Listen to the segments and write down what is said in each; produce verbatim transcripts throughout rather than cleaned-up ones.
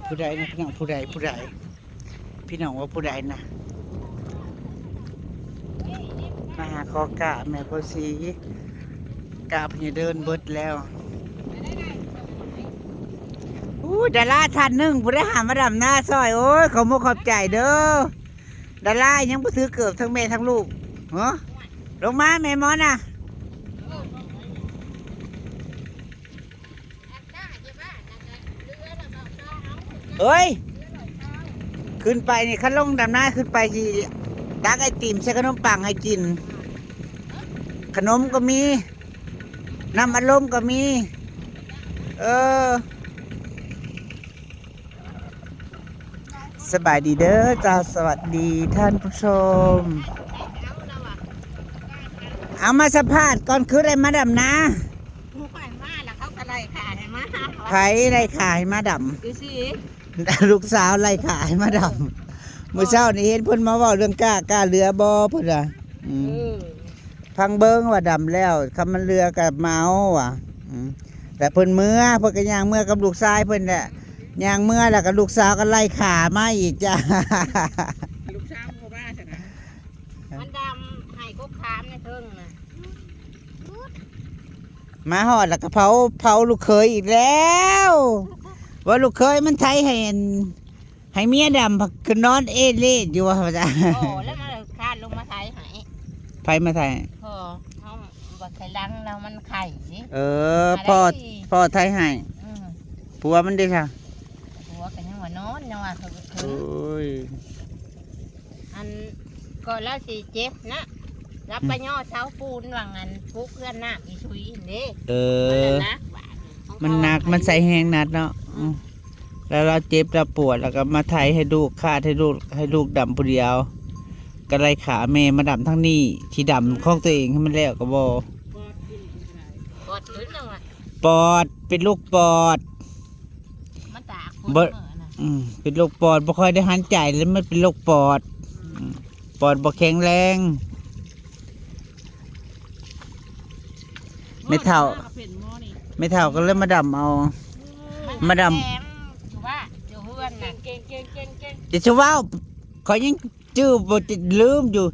ผู้ใดนะพี่น้อง ผู้ใด ผู้ใด พี่น้องว่าผู้ใดนะ มาหาขอกะแม่โพธิ์ศรี กะพญาเดินเบิดแล้ว อู้ ดาราท่านหนึ่งผู้ได้หามาดำนาซอย โอ้ย ขอบมกขอบใจเด้อ ดารายังบ่ถือเกิบทั้งแม่ทั้งลูก เหรอ ลงมาแม่หมอนะ เฮ้ย ขึ้นไปนี่ คันลงดำนาขึ้นไปสิ ตักไอติมใส่ขนมปังให้กิน ขนมก็มี น้ำอัดลมก็มี เออ สบายดีเด้อจ้า สวัสดีท่านผู้ชม เอามาสัมภาษณ์ก่อน คือได้มาดำนา หมู่บ้านมาแล้วเขาก็ไล่ขายมา ไผไล่ขายมาดำ ดูสิ ลูกสาวไล่ขายมาดำ มื้อเช้านี่เห็นเพิ่นมาเว้าเรื่องกล้า กล้าเหลือบ่เพิ่นว่า อืม เออ พังเบิ่งว่าดำแล้ว คันมันเหลือก็มาเอาว่ะ อืม แต่เพิ่นเมือ เพิ่นก็ย่างเมือกับลูกชายเพิ่นแหละ ย่างเมือแล้วก็ลูกสาวก็ไล่ขามาอีกจ้ะ ลูกสาวบ่ว่าซั่นนะ มันดำให้กกขามในเทิงน่ะ มาฮอดแล้วก็เผา เผาลูกเขยอีกแล้ว ว่าลูกเขยมันไถให้อัน ให้เมียดำคือนอนเอเล่อยู่ว่าซั่น โอ้ แล้วมันคานลงมาไถให้ ไผมาไถ พ่อ เฮาบ่ไถหลังแล้วมันไข่นี่ เออ มาได้ พ่อ พ่อไถให้ อืม ผัวมันเด้ซะ ผัวก็ยังว่านอน ยังว่าคือ โอ้ย อัน ก็ลาวสิเจ็บนะ ลาวไปย่อเสาปูนว่างั้น ปลูกเฮือนน้ำอีซุยเด้ เออ มันละหนักบาดนี่ มันหนัก ของเขา มันใส่แฮงหนักเนาะ อืม แล้วลาวเจ็บลาวปวด แล้วก็มาไถให้ลูก คาดให้ลูก ให้ลูกดำผู้เดียว ก็ไล่ขาแม่มาดำทั้งนี้ ที่ดำของตัวเองให้มันแล้วก็บ่ ปอดขึ้นแล้วอะ ปอด เป็นโรคปอด มันตากฝน บ่ มื้อน่ะ อืม เป็นโรคปอด บ่ค่อยได้หันใจเลย มันเป็นโรคปอด อืม ปอดบ่แข็งแรง แม่เฒ่า เป็นหมอนี่ แม่เฒ่าก็เลยมาดำเอา มัน มาดำ แข็งอยู่ว่า อยู่เฮือนน่ะ เก่งๆๆๆ จะสิเว้า ข้อยยังจื้อบ่ติด ลืมอยู่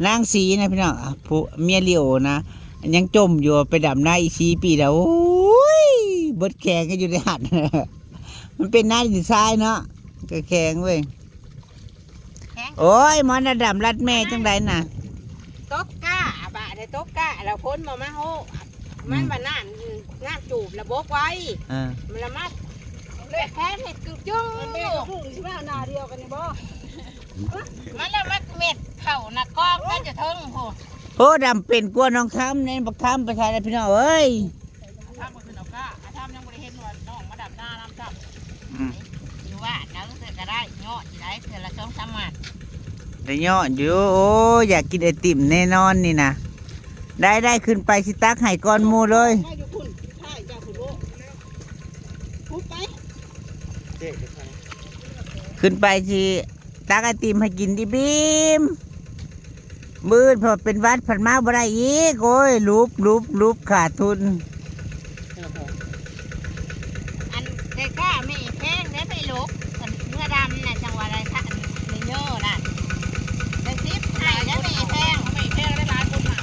นางสีนะพี่น้อง อ่ะ ผู้เมียลีโอนะ ยังจมอยู่ ไปดำนาอีกสี่ปีแล้ว โอ้ย เบิดแขงก็อยู่ในหัน มันเป็นนาดินทรายเนาะ ก็แข็งเว้ย แข็ง โอ้ย หมอนะดำรัดแม่จังใดน่ะ ตกกะ บาดนี้ตกกะ แล้วคนบ่มาโฮะ มัน อืม ว่าน้ำ น้ำจูบแล้วบกไว้ อ่า มันละมาแทงเห็ดกึ่งจึ้ง มันแม่กับผู้สิมาหน้าเดียวกันนี่บ่ มันละมาเม็ดเข่านะกองกันจะเทิงโห โอ้ ดำเป็นกว่าน้องทำเนี่ย บักทำไปใช้แล้วพี่น้องเอ้ย ทำก็คือน้องก้า ทำยังบ่ได้เห็นว่าน้องมาดำหน้าน้ำซ้ำ อืม อยู่ว่าน้องเสือก็ได้เงาะสิได้เทื่อละสองสามหมาก ได้ยอดอยู่ โอ้ อยากกินไอติมแน่นอนนี่นะ ได้ ได้ ขึ้นไปสิตักให้ก่อนหมู่เลย มาอยู่พุ่น ถ่ายจากพุ่นโลก พุ่นไป ขึ้นไปสิตักไอติมให้กินดิบีม มื้ออื่นพอเป็นหวัดผัดมาบ่ได้อีก โอ้ย ลุบ ลุบ ลุบ ขาดทุน อันแต่ก้าไม่แพงได้ไปลก อันเมื่อดำน่ะจังหวะอะไรคะ อันนี้เยอะน่ะ ได้สิบให้ได้ไม่แพง ไม่แพงได้หลายคนมา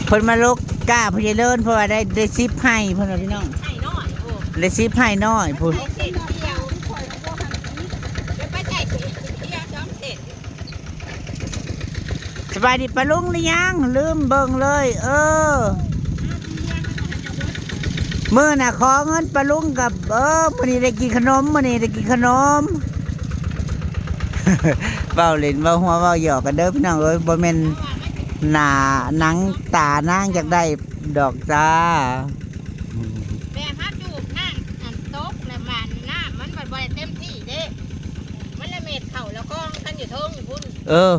เพิ่นมาลกกล้าพญาเลิน เพราะว่าได้ ได้สิบให้เพิ่นว่าพี่น้อง ให้น้อย โอ้ ได้สิบให้น้อยพุ้น ให้เศษเดียว เดี๋ยวไปใส่เศษเดียว สองเศษ สบายดีป้าลุงหรือยัง ลืมเบิ่งเลย เออ มื้อน่ะขอเงินป้าลุงกับ เออ มื้อนี้ได้กินขนม มื้อนี้ได้กินขนม เว้าเล่นเว้าหัวเว้าหยอกกันเด้อพี่น้องเอ้ย บ่แม่นหน้าหนังตานางอยากได้ดอกจ้า แม่มาจูบน้ำอันตกแล้วมันน้ำมันบ่ได้เต็มที่เด้ มันละเม็ดเข้าแล้วกองกันอยู่เทิงพุ้น เออ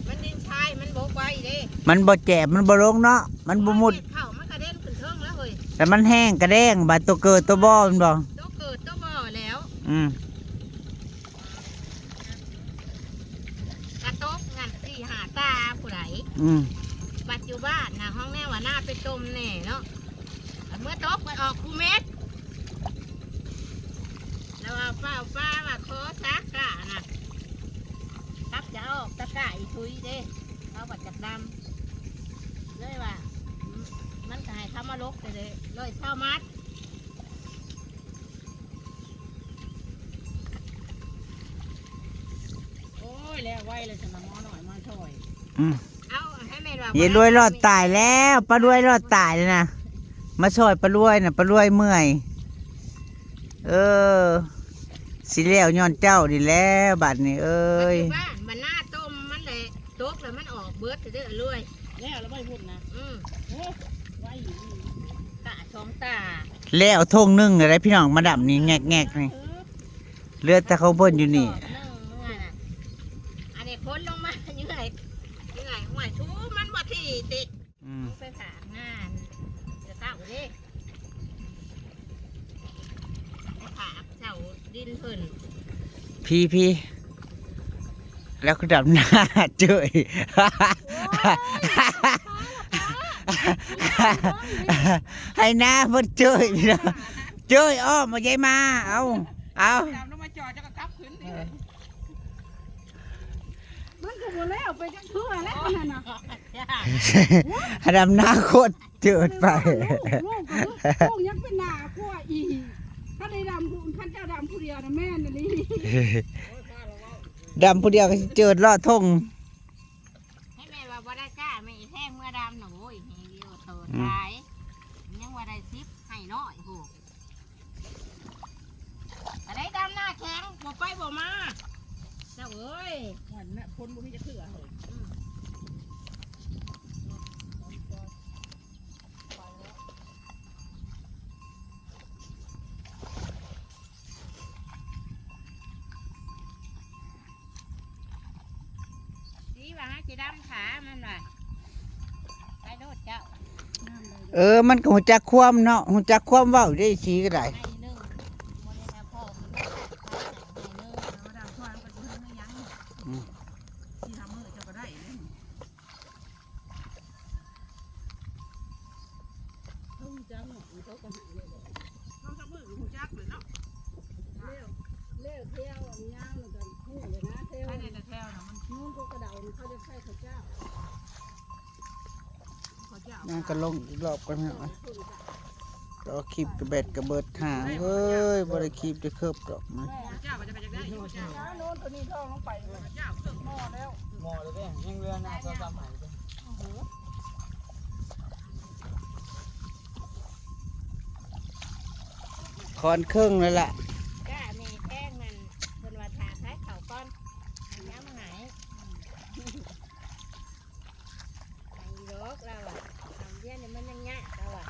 มันดินทรายมันบกไว้เด้ มันบ่แจบ มันบ่ลงเนาะ มันบ่มุด เม็ดเข้ามันกระเด็นขึ้นเทิงแล้วเฮ้ย แต่มันแห้งกระแดง บาดตัวเกิดตัวบ่มันบ่ ตัวเกิดตัวบ่แล้ว อืม กระตกงานสี่ห้าตาผู้ใด อืม ปัจจุบันนะห้องแน่ว่าหน้าเป็นตมแน่เนาะ เอา เมื่อตกมันออกคูเม็ด แล้วว่าป้าป้าว่าขอซากกะนะ ครับจะออกตะกะอีทุยเด้ เขาบัดจักดำ เลยว่า มันก็ให้เขามาลกไปเลย เลยเช่ามัด โอ้ย แล้วไวเลยสนะหมอหน่อยมาช่วย อืม เอาให้แม่ว่า ยายรวยรอดตายแล้ว ป้ารวยรอดตายเลยนะ มาช่วยป้ารวยนะ ป้ารวยเมื่อย เออ สิแล้วย้อนเจ้านี่แหล้วบัดนี้เอ้ย อยู่บ้านมันหน้าต้มมันแหละ ตกแล้วมันออกเบิดเด้อรวย แล้วแล้วไม่พูดนะ อืม โอ้ ไวอยู่นี่ ตาสองตา แล้วทงหนึ่งเลยพี่น้อง มาดำนี่แงกๆนี่ เออ เหลือแต่ของเพิ่นอยู่นี่ ดอกหนึ่งเมื่อน่ะ อันนี้พ้นลงมา ยังไง ยังไง ห่วย ชูมันบ่ที่ติ อืม ไปฝากงาน เดี๋ยวเต้าเด้ ไปฝากเจ้าดินเพิ่น พี่พี่ แล้วก็ดำหน้าเจ้ย ให้หน้าเพิ่นเจ้ยพี่น้อง เจ้ยอ้อมมาใหญ่มา เอา เอา ดำลงมาจอดจะกลับขึ้นอีก มันก็บ่แล้วไปจักเทื่อแล้วนั่นน่ะ ดำหน้าโคตรเจิดไป ลูกก็ลูกยังเป็นหน้ากว่าอีก ถ้าได้ดำผู้ คันเจ้าดำผู้เดียวนะแม่นอันนี้ ดำผู้เดียวก็สิเจิดเลาะทง ให้แม่ว่าบ่ได้กล้า แม่อีแท้เมื่อดำน่ะ โอ้ย แฮงเดียวโต อืม ตาย ยังว่าได้สิบ ให้น้อยโห อะไรดำหน้าแข็ง บ่ไปบ่มา เจ้าเอ้ย วันน่ะ คนบ่มีจะเถื่อเลย อืม สีว่าหาสีดำขามันว่ะ ไปโลดเจ้า เออ มันก็ฮู้จักความเนาะ ฮู้จักความเว้าได้สีก็ได้ ให้หนึ่ง บ่ได้นะพ่อ มันก็ตัดไปให้หนึ่ง ธรรมดาพ่อมันก็สิเฮ็ดให้ยัง อืม ที่ทำมือเจ้าก็ได้เลย เขาจักเนาะ เขาก็หาเลย เขาทำมือรู้จักเลยเนาะ เลี้ยว เลี้ยวเที่ยวอันยาวนั่นก็ฮู้เลยนะ เที่ยว ใช่ในแต่แถวน่ะมัน นู้นพวกกระเดานี่เขาจะใส่ข้าวเจ้า ข้าวเจ้า นั่นก็ลงอีกรอบกันนะ เออ ต่อคลิปกระเบ็ดกระเบิดหางเอ้ย บ่ได้คลิปจะเคิบดอกนะ ข้าวเจ้ามันจะไปจากไหนข้าวเจ้า โน่นตัวนี้ท่องลงไปเลย ข้าวเจ้าเคิบหม้อแล้ว หม้อเลยเด้ ยังเหลือหน้าเจ้าจำหายไป คอนเครื่องแล้วล่ะ จ้า แม่แท่งนั่น เพิ่นว่าถ้าขายข้าวก่อน อันนี้เอามาให้ ให้ดอกเราอะ ทำเบี้ยนี่มันยังยากเราอะ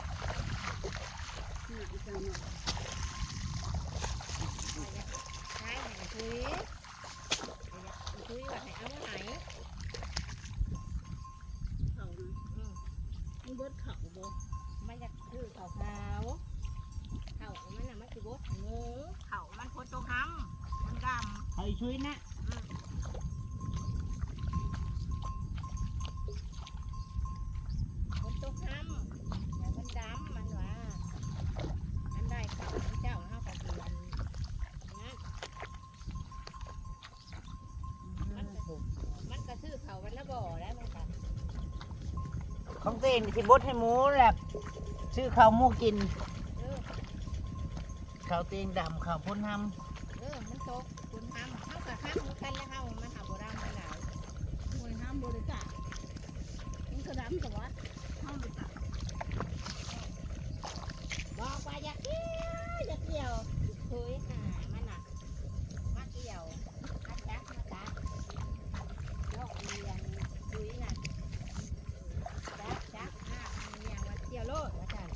นี่อีกจังหน่อย ขายให้คุย คุยว่าให้เอามาให้ เขานะ อืม มันเบิดเขาบ่ มันอยากซื้อข้าวขาว ข้าวมันน่ะมันสิบดหมู ข้าวมันโพดตกหำ มันดำ ไข่ชุยนะ อืม โพดตกหำ แล้วมันดำ มันว่า มันได้ข้าวมันเจ้า เฮาก็สิอันนั้น มันก็ มันก็ซื้อข้าววันละบ่อแล้วมันก็ ของตัวเองสิบดให้หมูแหละ ซื้อข้าวหมูกิน เออ ข้าวตัวเองดำ ข้าวพ่นหำ เออ มันตกพ่นหำ เฮาก็หำคือกันแล้ว เฮามันหาบ่ดำมันหลาย โอ้ย หำบ่ได้จ้ะ มันก็ดำแต่ว่าหำบ่ได้จ้ะ บอกว่าอย่าเกี่ยว อย่าเกี่ยว เฮ้ย หามันน่ะ มาเกี่ยว มาจัก มาจัก โลกเรียน คุยน่ะ จัก จัก หาเมียว่าเกี่ยวโลด ว่าซั่น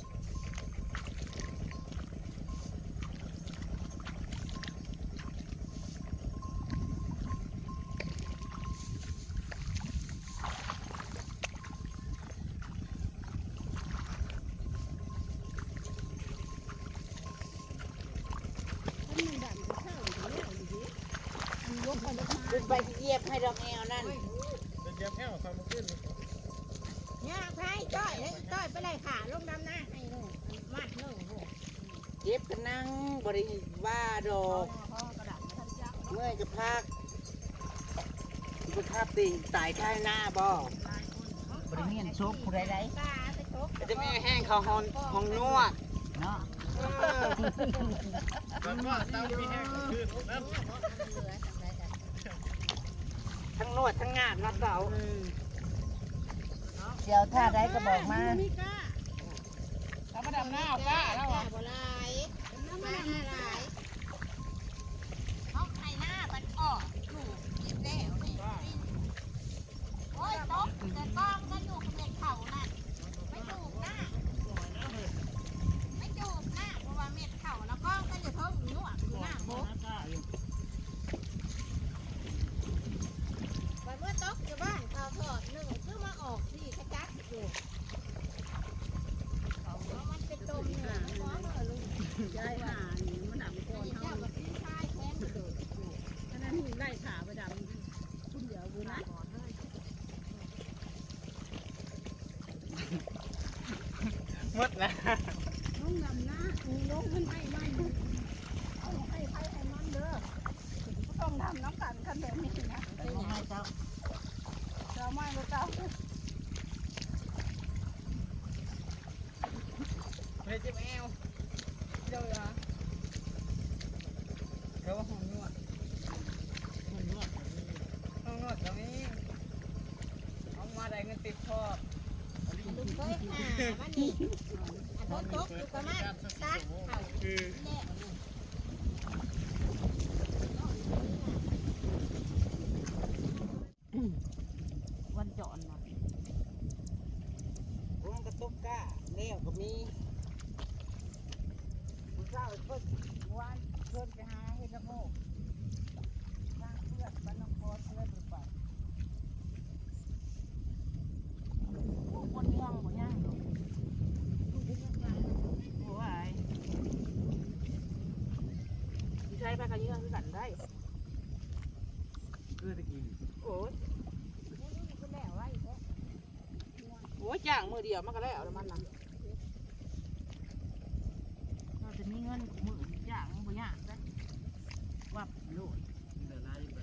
ขึ้นไปเหยียบให้ดอกแอวนั่น เดี๋ยวแอวเขามาขึ้น ย่าพายจ้อย ให้จ้อยไปไล่ขาลงดำหน้าให้ลูก มัด เจ็บก็นั่ง บ่ได้ว่าดอก เมื่อยก็พัก สิไปฆ่าตีนตายท้ายหน้าบ่ บ่ได้เมียนศพผู้ใดใด ก็จะมีแห้งเขาห้องห้องนวด เนาะ เออ ทั้งนวดทั้งงานเนาะเจ้า เสี่ยวท่าใดก็บอกมา เอามาดำหน้าเอาก้าแล้วอ่ะ บ่หลาย น้ำมันหลาย เขาให้หน้ามันออกอยู่กินแล้วนี่ โอ้ย ตกแต่กองก็อยู่กับเม็ดเขานั่น ไม่จูบหน้า ไม่จูบหน้า เพราะว่าเม็ดเขาแล้วกองก็อยู่เทิงอยู่หนวกอยู่หน้าบก ไปเมื่อตกอยู่บ้านเขาทอดหนึ่ง คือมาออกที่กระจักอยู่ เอามันเป็นตมเนี่ย มันร้อนเลยลุง ยายหานี่มันดำก่อน เจ้าก็ตีท้ายแทงกระโดดอยู่ อันนั้นนี่ไล่ขาไปดำ คุณเดี๋ยวดูนะ หมดนะ น้องดำนะ น้องมันให้มัน เอาให้ใครให้มันเด้อ ต้องทำน้ำกันคันแบบนี้นะ เป็นยังไงเจ้า เจ้าไม่รู้เจ้า เฮ้ย เจ็บแอว เดี๋ยวเหรอ เดี๋ยวห้องนวด ห้องนวด ห้องนวดตรงนี้ ออกมาได้เงินติดคอ ลูกเคยหามันนี่ อันโดนตกอยู่ประมาณตักเขา อืม เนี่ย วันจอนนะ โอ้ มันก็ตกกะแล้วก็มี มื้อเช้าเพิ่น เมื่อวานเพิ่นไปหาเห็ดละโงก ทางเพื่อนบ้านน้องพอดเพื่อนไป โอ้ คนเมืองบ่ย่างดอก โอ้ย สิใช้ไปกันเยอะคือกันได้ คือตะกี้ โอ้ย โอ้ย จ้างมือเดียวมันก็แล้วแล้วมันนะ เราจะมีเงินของมือจ้างมันบ่ยากนะ วับโลด เดี๋ยวไล่ไป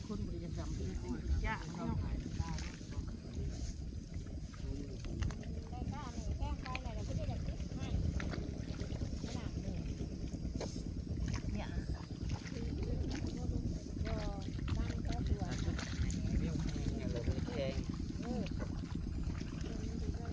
คนบริจาคจ้างเนาะ ได้ค่าหนึ่งแท่งไปเลย เราก็ได้แบบนี้ให้ ขนาดหนึ่ง เนี่ย ก็ตั้งครอบครัว เรื่องแพงเนี่ยเราไม่แพง เออ มันก็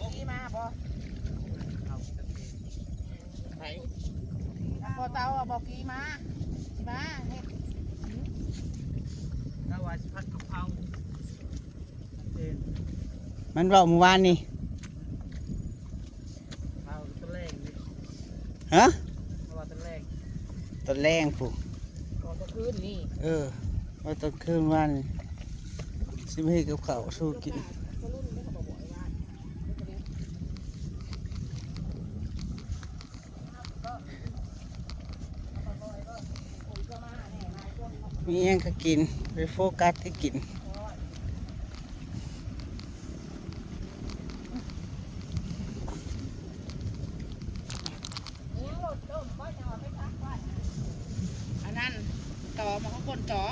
ขี่มาบ่ ไผ บ่เตาอะบ่ขี่มา มาเฮ็ด แล้วว่าสิผัดกะเพรา มันเว้าเมื่อวานนี่ เอาตะแลงนี่ ฮะ เพราะว่าตะแลง ตอนแรกผู้ ก็ตะคืนนี่ เออ ว่าตอนคืนวันนี้สิมาเฮ็ดกับข้าวสู้กิน มีหยังก็กิน ไปโฟกัสที่กิน อันนั้นต่อมาข้างบนต่อ